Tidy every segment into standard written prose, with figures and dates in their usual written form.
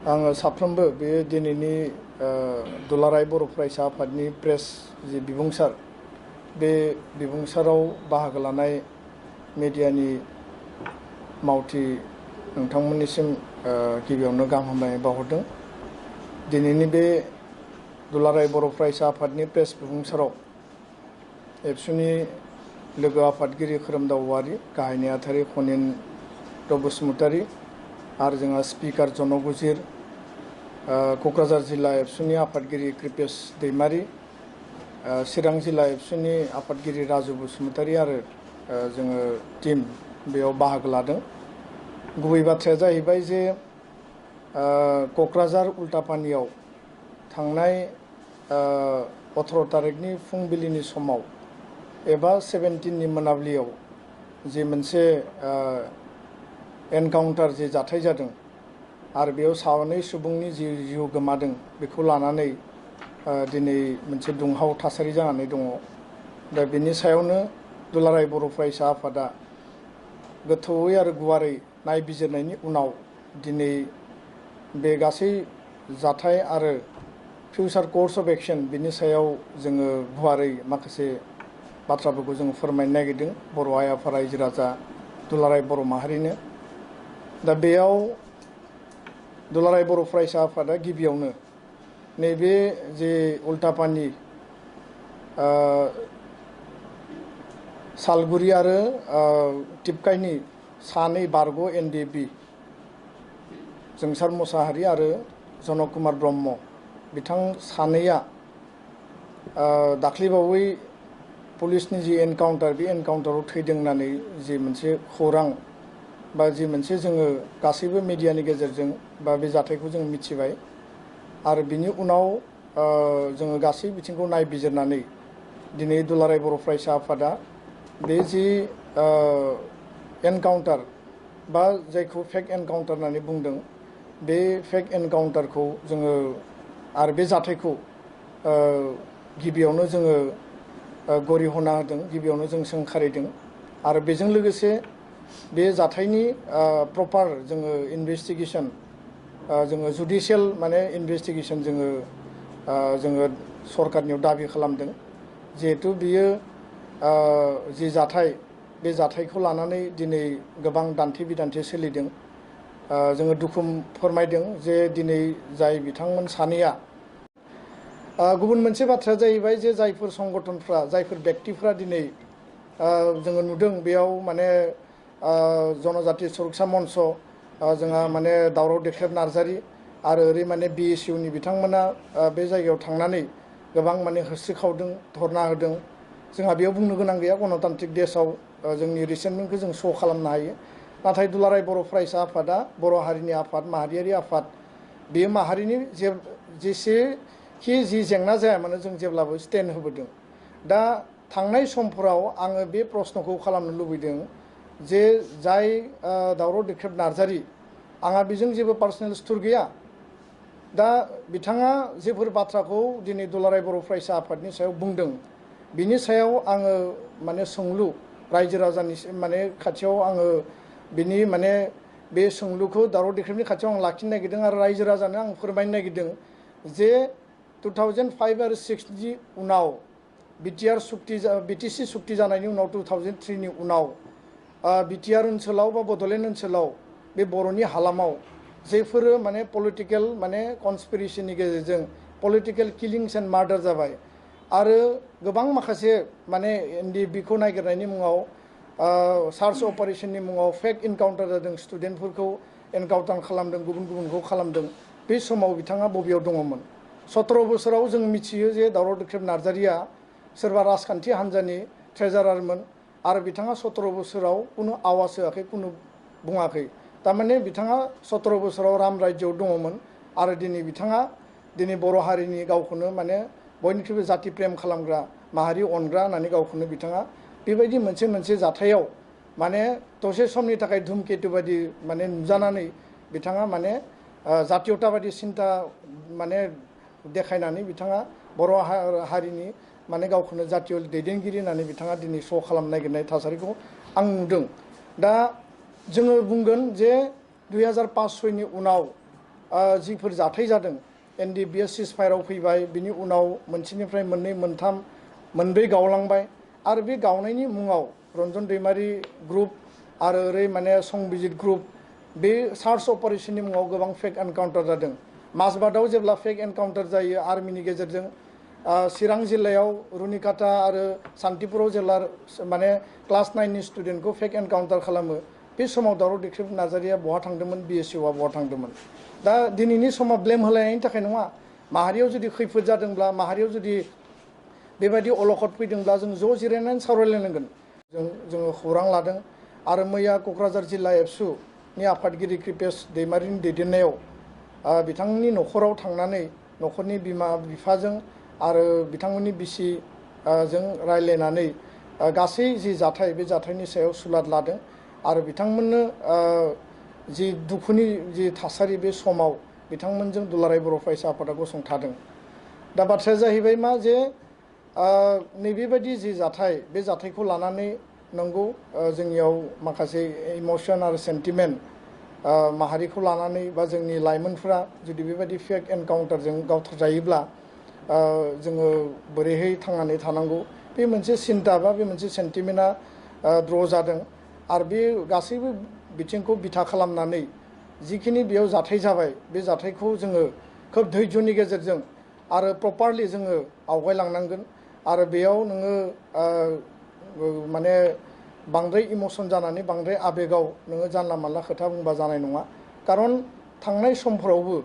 आङो साफ्रोमबो बे दिनैनि दुलाराय बर' फरायसा आफादनि प्रेस जि बिबुंसार बे बिबुंसाराव बाहागो लानाय मेडियानि मावथि नोंथांमोननिसिम गिबियावनो गाहाम हामलायनाय बावहरदों। दिनैनि बे दुलाराय बर' फरायसा आफादनि प्रेस बिबुंसाराव एबसुनि लोगो आफादगिरि खोरोमदाव औवारि, गाहाय नेहाथारि खनिन्द्र बसुमतारी आरो जोंहा स्पिकार जनक उजिर, क'क्राझार जिल्ला एबसुनि आफादगिरि कृपेश दैमारी, चिरां जिल्ला एबसुनि आफादगिरि राजु बसुमतारी आरो जोङो टीम बेयाव बाहागो लादों। गुबै बाथ्राया जाहैबाय जे क'क्राझार उल्टापानियाव थांनाय 18 तारिखनि फुंबिलिनि समाव एबा 17नि मोनाबिलियाव जे मोनसे एनकाउन्टार जे जाथाय जादों आरो बेयाव सानै सुबुंनि जिउ गोमादों, बेखौ लानानै दिनै मोनसे दुंहाव थासारि जानानै दङ। दा बेनि सायावनो दुलाराय बर' फरायसा आफादा गोथौयै आरो गुवारै नायबिजिरनायनि उनाव दिनै बे गासै जाथाय आरो फिउचार कर्स अफ एक्शन बिनि सायाव जोङो गुवारै माखासे बाथ्राफोरखौ जों फोरमायनो नागिरदों बर' आइ आफा रायजो राजा दुलाराय बर' माहारिनो। दा बेयाव दुलाराय बर' फरायसा आफादा गिबियावनो नैबे जे उल्टापानि सालगुरि आरो टिपकाइनि सानै बारग' एनडिएफबि जोंसार मुसाहारि आरो जनक कुमार ब्रह्म बिथां सानैया दाख्लैबावै पुलिसनि जि एनकाउन्टार बे एनकाउन्टाराव थैदों होननानै जि मोनसे खौरां बा जि मोनसे जोङो गासैबो मिडियानि गेजेरजों बा बे जाथायखौ जों मिथिबाय आरो बिनि उनाव जोङो गासै बिथिंखौ नायबिजिरनानै दिनै दुलाराय बर' फरायसा आफादा बे जि एनकाउन्टार बा जायखौ फेक एनकाउन्टार होननानै बुंदों, बे फेक एनकाउन्टारखौ जोङो आरो बे जाथायखौ गिबियावनो जोङो गरिहना होदों, गिबियावनो जों सोंखारिदों आरो बेजों लोगोसे बे जाथायनि प्रपार जोङो इनभेस्टिगेसन जोङो जुडिशियेल माने इनभेस्टिगेसन जोङो सरकारनियाव दाबि खालामदों। जिहेथु बियो जि जाथाय बे जाथायखौ लानानै दिनै गोबां दान्थे बिदान्थे सोलिदों। जोङो दुखु फोरमायदों जे दिनै जाय बिथांमोन सानैया गुबुन मोनसे बाथ्राया जाहैबाय जे जायफोर संगठनफ्रा जायफोर बेक्तिफ्रा दिनै जोङो नुदों बेयाव माने जनजाति सुरक्षा मन्च जोंहा माने दावराव देख्रेब नार्जारि आरो ओरै माने बिएसइउनि बिथांमोना बे जायगायाव थांनानै गोबां माने होस्रिखावदों, धरना होदों। जोंहा बेयाव बुंनो गोनां गैया, गणतान्त्रिक देशआव जोंनि रिसेन्टमेन्टखौ जों श' खालामनो हायो। नाथाय दुलाराय बर' फरायसा आफादा बर' हारिनि आफाद, माहारियारि आफाद, बेयो माहारिनि जेसेखि जि जेंना जाया मानो जों जेब्लाबो स्टेन्ड होबोदों। दा थांनाय समफोराव आङो बे प्रश्नखौ खालामनो लुबैदों जे जाय दावराव देख्रेब नार्जारि, आंहा बेजों जेबो पार्सनेल सुथुर गैया। दा बिथाङा जेफोर बाथ्राखौ दिनै दुलाराय बर' फरायसा आफादनि सायाव बुंदों, बिनि सायाव आङो माने सोंलु रायजो राजानि माने खाथियाव आङो बिनि माने बे सोंलुखौ दावराव देख्रेबनि खाथियाव आं लाखिनो नागिरदों आरो रायजो राजानो आं फोरमायनो नागिरदों जे 2005 आरो 6नि उनाव बिटिसि सुक्ति जानायनि उनाव 2003नि उनाव बिटिआर ओनसोलाव बा बड'लेण्ड ओनसोलाव बे बर'नि हालामाव जेफोरो माने पलिटिकेल माने कनस्पिरेसिनि गेजेरजों पलिटिकेल किलिंस एन्ड मार्डार जाबाय आरो गोबां माखासे माने एनडिएफबिखौ नागिरनायनि मुङाव सार्च अपारेशननि मुङाव फेक एनकाउन्टार जादों, स्टुडेन्टफोरखौ एनकाउन्टार खालामदों, गुबुनखौ खालामदों। बे समाव बिथाङा बबेयाव दङमोन? 17 बोसोराव जों मिथियो जे दावराव देख्रेब नार्जारिया सोरबा राजखान्थि हान्जानि ट्रेजारारमोन आरो बिथाङा 17 बोसोराव कुनु आवाज होआखै, कुनु बुङाखै। थारमाने बिथाङा 17 बोसोराव राम रायजोआव दङमोन आरो दिनै बिथाङा दिनै बर' हारिनि गावखौनो माने बयनिख्रुइबो जाति प्रेम खालामग्रा, माहारि अनग्रा होननानै गावखौनो बिथाङा बेबायदि मोनसे जाथायाव माने दसे समनि थाखाय धुमकेतु बायदि माने नुजानानै बिथाङा माने जातीयताबादि सिन्ता माने देखायनानै बिथाङा बर' हारिनि माने गावखौनो जातीय दैदेनगिरि होननानै बिथाङा दिनै श' खालामनो नागिरनाय थासारिखौ आं नुदों। दा जोङो बुंगोन जे 2005-6नि उनाव जिफोर जाथाय जादों NDBA सिजफायाराव फैबाय बिनि उनाव मोनसेनिफ्राय मोननै मोनथाम मोनब्रै गावलांबाय आरो बे गावनायनि मुङाव रन्जन दैमारि ग्रुप आरो ओरै माने संबिजित ग्रुप बे सार्च अपारेशननि मुङाव गोबां फेक एनकाउन्टार जादों माजबादाव जेब्ला फेक एनकाउन्टार जायो आर्मिनि गेजेरजों चिरां जिल्लायाव रुनिकाटा आरो सान्तिपुराव जेब्ला माने क्लास 9नि स्टुडेन्टखौ फेक एनकाउन्टार खालामो बे समाव दावराव देख्रेब नार्जारिया बहा थांदोंमोन BSUआ बहा थांदोंमोन दा दिनैनि समाव ब्लेम होलायनायनि थाखाय नङा माहारियाव जुदि खैफोद जादोंब्ला माहारियाव जुदि बेबायदि अलखद फैदोंब्ला जों ज' जिरायनानै सावरायलायनांगोन जोङो खौरां लादों आरो मैया क'क्राझार जिल्ला एबसुनि आफादगिरि कृपेश दैमारिनि दैदेननायाव बिथांनि न'खराव थांनानै न'खरनि बिमा बिफाजों आरो बिथांमोननि बिसि जों रायलायनानै गासै जि जाथाय बे जाथायनि सायाव सुलाद लादों आरो बिथांमोननो जि दुखुनि जि थासारि बे समाव बिथांमोनजों दुलाराय बर' फरायसा आफादा गसंथादों दा बाथ्राया जाहैबाय मा जे नैबेबायदि जि जाथाय बे जाथायखौ लानानै नंगौ जोंनियाव माखासे इमोशन आरो सेन्टिमेन्ट माहारिखौ लानानै बा जोंनि लाइमोनफोरा जुदि बेबायदि फेक एनकाउन्टारजों गावथारजायोब्ला जोङो बोरैहाय थांनानै थानांगौ बे मोनसे सिन्ता बा बे मोनसे सेन्टिमेन्टआ द्र' जादों आरो बे गासैबो बिथिंखौ बिथा खालामनानै जिखिनि बेयाव जाथाय जाबाय बे जाथायखौ जोङो खोब धैर्यनि गेजेरजों आरो प्रपारलि जोङो आवगायलांनांगोन आरो बेयाव नोङो माने बांद्राय इमोशन जानानै बांद्राय आबेगाव नोङो जानला मानला खोथा बुंबा जानाय नङा खारन थांनाय समफोरावबो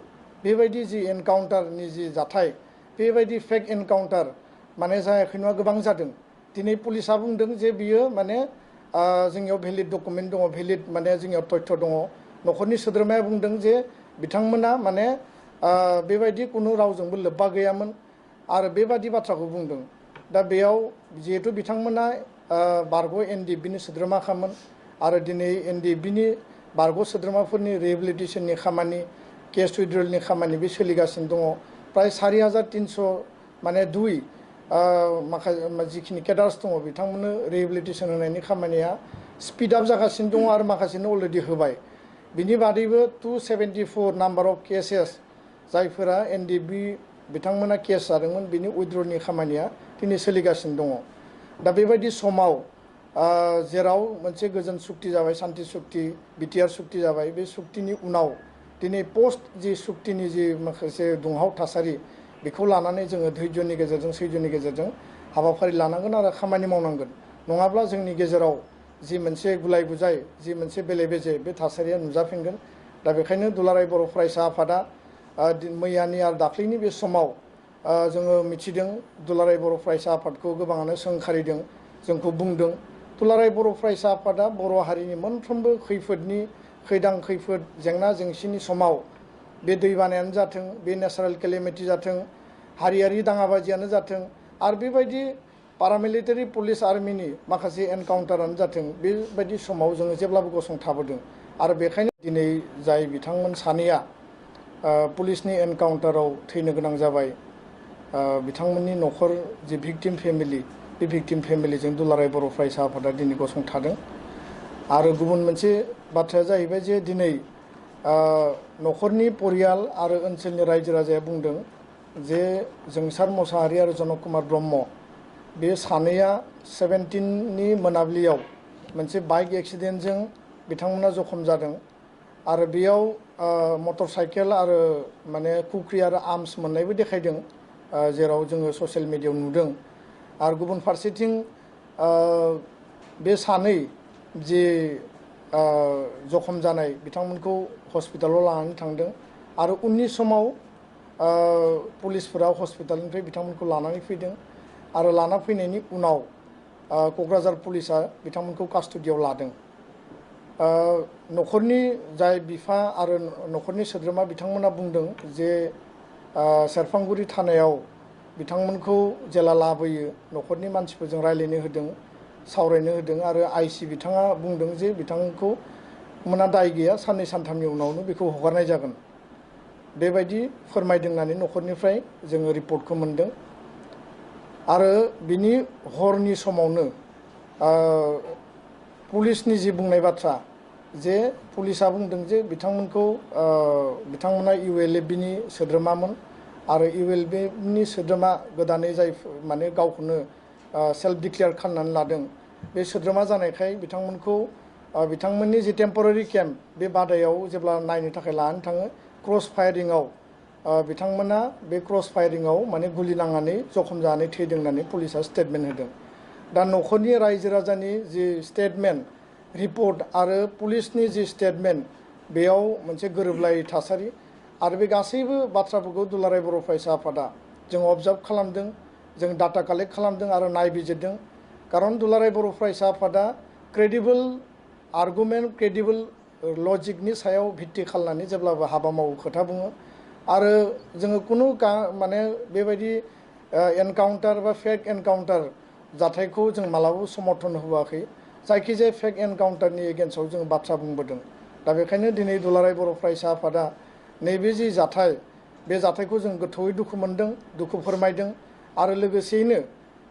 बेबायदि जि एनकाउन्टारनि जि जाथाय बेबायदि फेक एनकाउन्टार माने जायाखै नङा गोबां जादों दिनै पुलिसा बुंदों जे बियो माने जोंनियाव भेलिड डकुमेन्ट दङ भेलिड माने जोंनियाव तथ्य दङ न'खरनि सोद्रोमाया बुंदों जे बिथांमोना माने बेबायदि कुनु रावजोंबो लोब्बा गैयामोन आरो बेबादि बाथ्राखौ बुंदों दा बेयाव जिहेतु बिथांमोना बारग' NDBनि सोद्रोमाखामोन आरो दिनै NDBनि बारग' सोद्रोमाफोरनि रिहेबिलिटेसननि खामानि केस उइड्रलनि खामानि बे सोलिगासिनो दङ प्राय 4300 माने दुइ माखासे जिखिनि केडार्स दङ बिथांमोननो रिहेबिलिटेसन होनायनि खामानिया स्पिड आप जागासिनो दङ आरो माखासेनो अलरेडि होबाय बिनि बादैबो 274 नाम्बार अफ केसेस जायफोरा NDB बिथांमोना केस जादोंमोन बिनि उइड्रलनि खामानिया दिनै सोलिगासिनो दङ दा बेबायदि समाव जेराव मोनसे गोजोन सुक्ति जाबाय शान्ति सुक्ति बिटिआर सुक्ति जाबाय बे सुक्तिनि उनाव दिनै पोस्ट जि सुक्तिनि जि माखासे दुंहाव थासारि बेखौ लानानै जोङो धैर्यनि गेजेरजों सैज्यनि गेजेरजों हाबाफारि लानांगोन आरो खामानि मावनांगोन नङाब्ला जोंनि गेजेराव जि मोनसे गुलाय गुजाय जि मोनसे बेले बेजे बे थासारिया नुजाफिनगोन दा बेखायनो दुलाराय बर' फरायसा आफादा मैयानि आरो दाख्लैनि बे समाव जोङो मिथिदों दुलाराय बर' फरायसा आफादखौ गोबाङानो सोंखारिदों जोंखौ बुंदों दुलाराय बर' फरायसा आफादा बर' हारिनि मोनफ्रोमबो खैफोदनि खैदां खैफोद जेंना जेंसिनि समाव बे दैबानायानो जाथों बे नेचारेल केलेमिटि जाथों हारियारि दाङाबाजियानो जाथों आरो बेबायदि पारामिलिटारि पुलिस आर्मिनि माखासे एनकाउन्टारानो जाथों बेबायदि समाव जोङो जेब्लाबो गसंथाबोदों आरो बेखायनो दिनै जाय बिथांमोन सानैया पुलिसनि एनकाउन्टाराव थैनो गोनां जाबाय बिथांमोननि न'खर जि भिक्टिम फेमिलि बे भिक्टिम फेमिलिजों दुलाराय बर' फरायसा आफादा दिनै गसंथादों आरो गुबुन मोनसे बाथ्राया जाहैबाय जे दिनै न'खरनि परियाल आरो ओनसोलनि रायजो राजाया बुंदों जे जोंसार मोसाहारि आरो जनक कुमार ब्रह्म बे सानैया 17नि मोनाबिलियाव मोनसे बाइक एक्सिडेन्टजों बिथांमोना जखम जादों आरो बेयाव मटर साइकेल आरो माने कुक्रि आरो आर्म्स मोननायबो देखायदों जेराव जोङो ससियेल मिडियायाव नुदों आरो गुबुन फारसेथिं बे सानै जे जखम जानाय बिथांमोनखौ हस्पिटालाव लानानै थांदों आरो उननि समाव पुलिसफोरा हस्पिटालनिफ्राय बिथांमोनखौ लानानै फैदों आरो लाना फैनायनि उनाव क'क्राझार पुलिसा बिथांमोनखौ कास्टडियाव लादों न'खरनि जाय बिफा आरो न'खरनि सोद्रोमा बिथांमोना बुंदों जे सेरफांगुरि थानायाव बिथांमोनखौ जेला लाबोयो न'खरनि मानसिफोरजों रायलायनो होदों सावरायनो होदों आरो आइसि बिथाङा बुंदों जे बिथांखौ मोना दाय गैया साननै सानथामनि उनावनो बेखौ हगारनाय जागोन बेबायदि फोरमायदों होननानै न'खरनिफ्राय जोङो रिपर्टखौ मोनदों आरो बिनि हरनि समावनो पुलिसनि जि बुंनाय बाथ्रा जे पुलिसा बुंदों जे बिथांमोना ULFBनि सोद्रोमामोन आरो ULFBनि सोद्रोमा गोदानै जाय माने गावखौनो सेल्फ डिक्लेयार खालामनानै लादों बे सोद्रोमा जानायखाय बिथांमोननि जि टेम्परारि केम्प बे बादायाव जेब्ला नायनो थाखाय लानानै थाङो क्रस फायारिंआव बिथांमोना बे क्रस फायारिंआव माने गुलि नांनानै जखम जानानै थैदों होननानै पुलिसा स्टेटमेन्ट होदों। दा न'खरनि रायजो राजानि जि स्टेटमेन्ट रिपर्ट आरो पुलिसनि जि स्टेटमेन्ट बेयाव मोनसे गोरोबलायै थासारि आरो बे गासैबो बाथ्राफोरखौ दुलाराय बर' फरायसा आफादा जों अबजार्भ खालामदों, जों डाटा कालेक्ट खालामदों आरो नायबिजिरदों। खारन दुलाराय बर' फरायसा आफादा क्रेडिबल आर्गुमेन्ट क्रेडिबल लजिकनि सायाव भित्ति खालामनानै जेब्लाबो हाबा मावो खोथा बुङो आरो जोङो कुनु माने बेबायदि एनकाउन्टार बा फेक एनकाउन्टार जाथायखौ जों मालाबाबो समर्थन होआखै। जायखिजाया फेक एनकाउन्टारनि एगेन्स्टआव जों बाथ्रा बुंबोदों। दा बेखायनो दिनै दुलाराय बर' फरायसा आफादा नैबे जि जाथाय बे जाथायखौ जों गोथौयै दुखु मोनदों, दुखु फोरमायदों आरो लोगोसेयैनो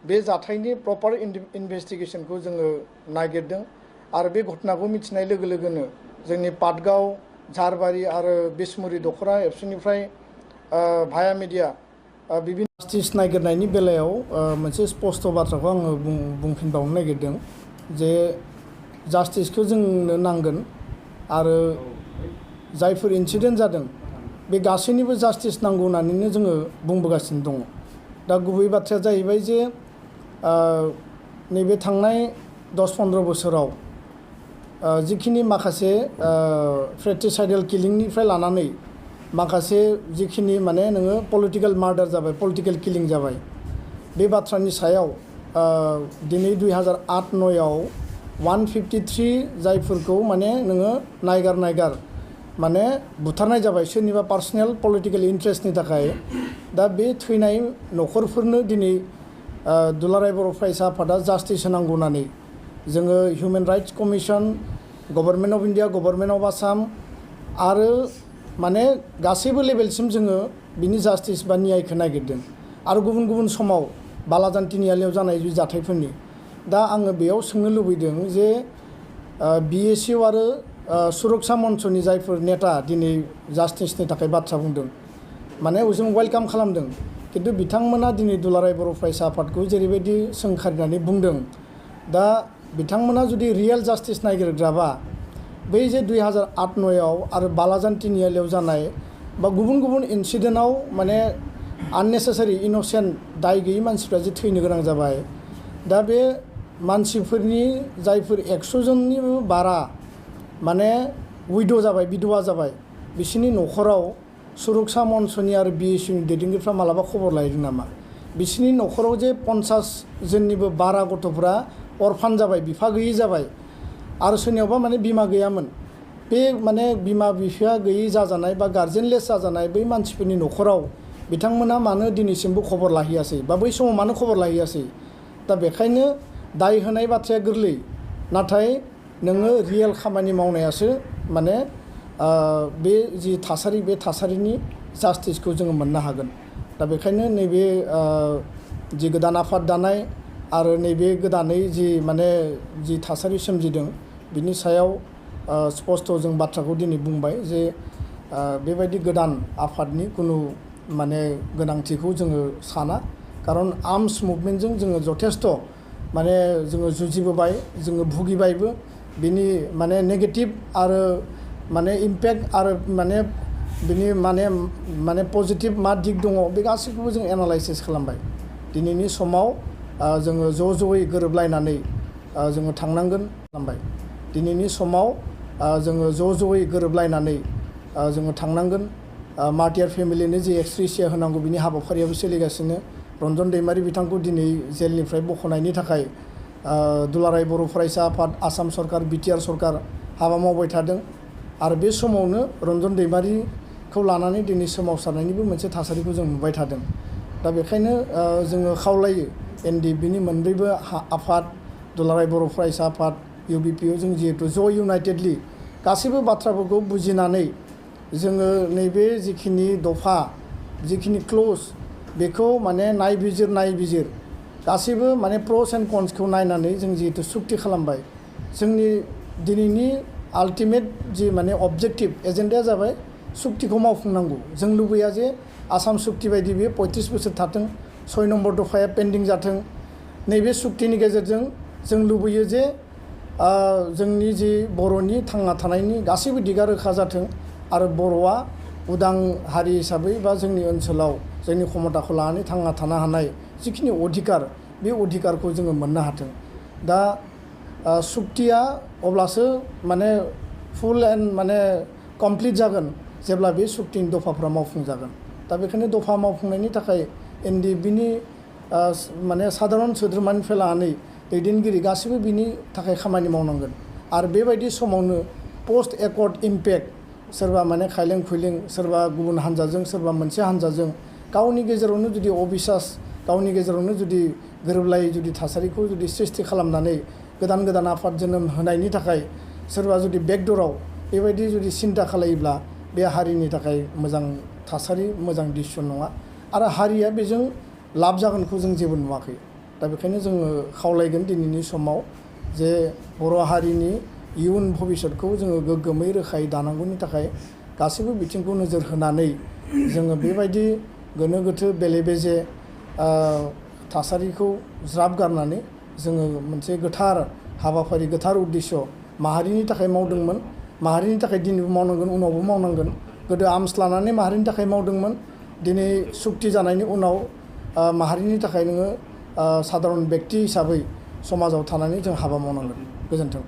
बे जाथायनि प्रपार इनभेस्टिगेसनखौ जोङो नागिरदों आरो बे घटनाखौ मिथिनाय लोगो लोगोनो जोंनि पाटगाव, झारबारि आरो बिसमुरि दख'रा एबसुनिफ्राय भाया मिडिया बिभिन्न जास्टिस नागिरनायनि बेलायाव मोनसे स्पष्ट बाथ्राखौ आङो बुंफिनबावनो नागिरदों जे जास्टिसखौ जोंनो नांगोन आरो जायफोर इन्सिडेन्ट जादों बे गासैनिबो जास्टिस नांगौ होननानैनो जोङो बुंबोगासिनो दङ। दा गुबै बाथ्राया जाहैबाय जे नैबे थांनाय 10-15 बोसोराव जिखिनि माखासे फ्रेटिसाइडेल किलिंनिफ्राय लानानै माखासे जिखिनि माने नोङो पलिटिकेल मार्डार जाबाय, पलिटिकेल किलिं जाबाय, बे बाथ्रानि सायाव दिनै 2008-09आव 153 जायफोरखौ माने नोङो नायगार माने बुथारनाय जाबाय सोरनिबा पार्सनेल पलिटिकेल इन्ट्रेस्टनि थाखाय। दा बे थैनाय न'खरफोरनो दिनै दुलाराय बर' फरायसा आफादा जास्टिस होनांगौ होननानै जोङो human rights commission, government of India, government of Assam आरो माने गासैबो लेभेलसिम जोङो बिनि जास्टिस बा न्यायखौ नागिरदों आरो गुबुन गुबुन समाव बालाजान तिनिआलियाव जानाय जाथायफोरनि। दा आङो बेयाव सोंनो लुबैदों जे BSU आरो सुरक्षा मन्चनि जायफोर नेता दिनै जास्टिसनि थाखाय बाथ्रा बुंदों माने जों वेलकाम खालामदों, किन्तु बिथांमोना दिनै दुलाराय बर' फरायसा आफादखौ जेरैबायदि सोंखारिनानै बुंदों, दा बिथांमोना जुदि रियेल जास्टिस नागिरग्राबा बै जे 2008-09आव आरो बालाजान तिनिआलियाव जानाय बा गुबुन गुबुन इन्सिडेन्टआव माने आननेसेसारि इन'सेन्ट दाय गैयै मानसिफ्रा जे थैनो गोनां जाबाय, दा बे मानसिफोरनि जायफोर 100 जननिबो बारा माने उइद' जाबाय, बिधवा जाबाय, बिसोरनि न'खराव सुरक्षा मन्चनि आरो BSUनि दैदेनगिरिफ्रा मालाबा खबर लायदों नामा? बिसोरनि न'खराव जे 50 जननिबो बारा गथ'फ्रा अरफान जाबाय, बिफा गैयै जाबाय आरो सोरनियावबा माने बिमा गैयामोन, बे माने बिमा बिफा गैयै जाजानाय बा गार्जेनलेस जाजानाय बै मानसिफोरनि न'खराव बिथांमोना मानो दिनैसिमबो खबर लाहैयासै बा बै समाव मानो खबर लाहैयासै? दा बेखायनो दाय होनाय बाथ्राया गोरलै, नाथाय नोङो रियेल खामानि मावनायासो माने बे जि थासारि बे थासारिनि जास्टिसखौ जोङो मोननो हागोन। दा बेखायनो नैबे जि गोदान आफाद दानाय आरो नैबे गोदानै जि थासारि सोमजिदों बिनि सायाव स्पष्ट जों बाथ्राखौ दिनै बुंबाय जे बेबायदि गोदान आफादनि कुनु माने गोनांथिखौ जोङो साना, खारन आर्मस मुभमेन्टजों जोङो जथेस्थ माने जोङो जुजिबोबाय, जोङो भुगिबायबो, बिनि माने नेगेटिभ आरो माने इम्पेक्ट आरो माने बिनि माने पजिटिभ मा दिग दङ बे गासैखौबो जों एनालाइसिस खालामबाय। दिनैनि समाव जोङो ज'यै गोरोबलायनानै जोङो थांनांगोन खालामबाय। दिनैनि समाव जोङो ज'यै गोरोबलायनानै जोङो थांनांगोन। मार्टियार फेमिलिनो जे एक्सग्रेसिया होनांगौ बिनि हाबाफारियाबो सोलिगासिनो। रन्जन दैमारि बिथांखौ दिनै जेलनिफ्राय बख'नायनि थाखाय दुलाराय बर' फरायसा आफाद, आसाम सरकार, BTR सरकार हाबा मावबाय थादों आरो बे समावनो रन्जन दैमारिखौ लानानै दिनै सोमावसारनायनिबो मोनसे थासारिखौ जों नुबाय थादों। दा बेखायनो जोङो खावलायो NDFBनि मोनब्रैबो आफाद, दुलाराय बर' फरायसा आफाद, UBPO जों जिहेतु ज' इउनाइटेडलि गासैबो बाथ्राफोरखौ बुजिनानै जोङो नैबे जिखिनि दफा, जिखिनि क्ल'ज बेखौ माने नायबिजिर गासैबो माने प्र'स एन्ड कन्सखौ नायनानै जों जिहेतु सुक्ति खालामबाय। जोंनि दिनैनि आल्टिमेट जि माने अबजेक्टिभ एजेन्डाया जाबाय सुक्तिखौ मावफुंनांगौ। जों लुबैया जे आसाम सुक्ति बायदि बे 35 बोसोर थाथों, 6 नम्बर दफाया पेन्डिं जाथों। नैबे सुक्तिनि गेजेरजों जों लुबैयो जे जोंनि जि बर'नि थांना थानायनि गासैबो दिगा रोखा जाथों आरो बर'आ उदां हारि हिसाबै बा जोंनि ओनसोलाव जोंनि क्षमताखौ लानानै थांना थानो हानाय जिखिनि अधिकार बे अधिकारखौ जोङो मोननो हाथों। दा सुक्तिया अब्लासो माने फुल एन्ड माने कमप्लिट जागोन जेब्ला बे सुक्तिनि दफाफ्रा मावफुंजागोन। दा बेखायनो दफा मावफुंनायनि थाखाय एनडिएफबिनि माने साधारन सोद्रोमानिफ्राय लानानै दैदेनगिरि गासैबो बिनि थाखाय खामानि मावनांगोन। आरो बेबायदि समावनो पस्ट एकर्ड इम्पेक्ट सोरबा माने खायलें खुइलें, सोरबा गुबुन हान्जाजों, सोरबा मोनसे हान्जाजों गावनि गेजेरावनो जुदि अबिसास, गावनि गेजेरावनो जुदि गोरोबलायै जुदि थासारिखौ जुदि सृष्टि खालामनानै गोदान गोदान आफाद जोनोम होनायनि थाखाय सोरबा जुदि बेकडराव बेबायदि जुदि सिन्था खालायोब्ला बे हारिनि थाखाय मोजां थासारि, मोजां डिसिसन नङा। आरो हारिया बेजों लाब जागोनखौ जों जेबो नुवाखै। दा बेखायनो जोङो खावलायगोन दिनैनि समाव जे बर' हारिनि इयुन भबिष्यतखौ जोङो गोग्गोमै रोखायै दानांगौनि थाखाय गासैबो बिथिंखौ नोजोर होनानै जोङो बेबायदि गोनो गोथो बेले बेजे थासारिखौ ज्राब गारनानै जोङो मोनसे गोथार हाबाफारि, गोथार उद्देश्य माहारिनि थाखाय मावदोंमोन। माहारिनि थाखाय दिनैबो मावनांगोन, उनावबो मावनांगोन। गोदो आर्म्स लानानै माहारिनि थाखाय मावदोंमोन, दिनै सुक्ति जानायनि उनाव माहारिनि थाखाय नोङो साधारन बेक्ति हिसाबै समाजाव थानानै जों हाबा मावनांगोन। गोजोन्थों।